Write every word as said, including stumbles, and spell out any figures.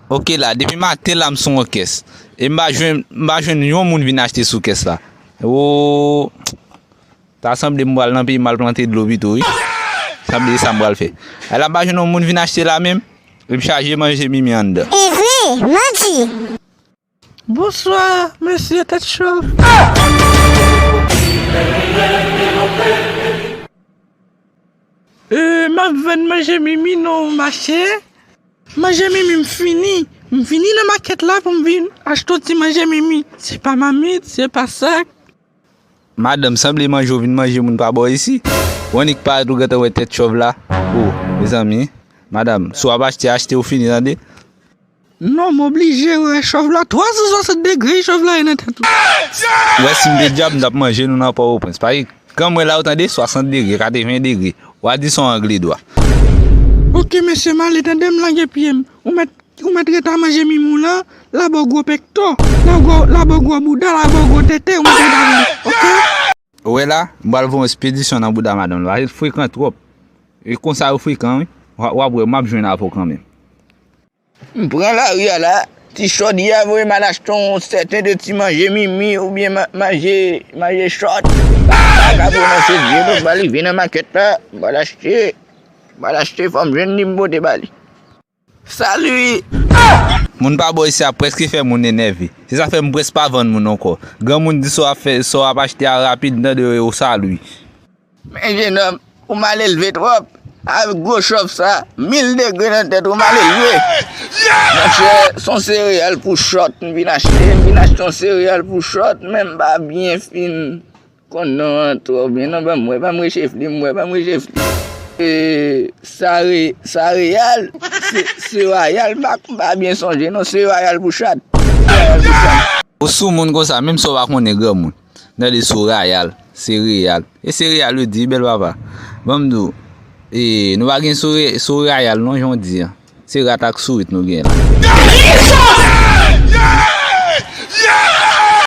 Ok la, depi maten la m sou yon kès. E m pa jwenn, m pa jwenn yon moun vin achte sou kès la. O, ta sanble m pral nan peyi m al plante dlo pito wi. Sanble se sa m pral fè. Ala m pa jwenn yon moun vin achte la menm. E m chaje manje mimi anndan. E vre, manti. Bonswa, mesye tèt chòv. E, m ap vann manje mimi non, mache. Manje mimi m fini. M vini nan makèt la pou m vin achte yon ti manje mimi. Se pa mamit, se pa sak. Madanm, sanble manje w vin manje moun pa bò isi. W annik parèt ou gentan wè tèt chòv la. O, mezanmi. Madanm, si w ap achte, achte ou fini, tande. Non, m oblije wè chòv la. Twa san swasant degre chòv la ye nan tèt ou. Ou wè si m te dyab, m t ap manje nou nan Pòtoprens. Paske granmwen la, ou tande, swasant degre, katreven degre. W a di se yon angle dwa. Ok, mesye, m ale, tande, m lage pye m. Ou mèt, ou mèt rete a manje mimi w lan, la ba w gwo pekto, la ba w gwo, la ba w gwo bouda, la ba w gwo tete, ou mèt rete a manje. Ok? Ou wè la, m pral voye yon espedisyon nan bouda madanm la. Li frekan twòp. E konsa yo frekan, wi. W a, w ap wè, m ap jwenn avè w kanmenm. M pran lari a la. Ti chòdi a voye m al achte yon sèten de ti manje mimi oubyen ma-, manje, manje chòt. M pa ka pwononse dye non, m pral rive nan makèt la. M pral achte, m pral achte, fò m jwenn li m pote ba li. Salut! Moun pa bò isi a prèske fè moun enève. Se sa fè m prèske pa vann moun ankò. Granmoun di sa w ap fè, sa w ap achte a rapid, m tande yo, yo salut. Men jenòm, ou mal elve twòp. Avèk gwo chòv sa, mil degre nan tèt ou mal elve. Monchè, se yon sereyal pou chòt m vin achte, m vin achte yon sereyal pou chòt, men m pa byen fin konn non an twò byen non, ban m wè, ban m rechefli, m wè, ban m rechefli. E, sa re-, sa reyal, se, se rayal, m pa, m pa byen sonje non, se rayal pou chat. Se rayal pou chat. Ou sou moun konsa, menm si w pa konnen granmoun. Tande sou rayal, sereyal. E sereyal yo di, bèl papa. Ban m di w, e, nou pa gen sou re-, sou rayal non, jan w di an. Se rat ak sourit nou gen la.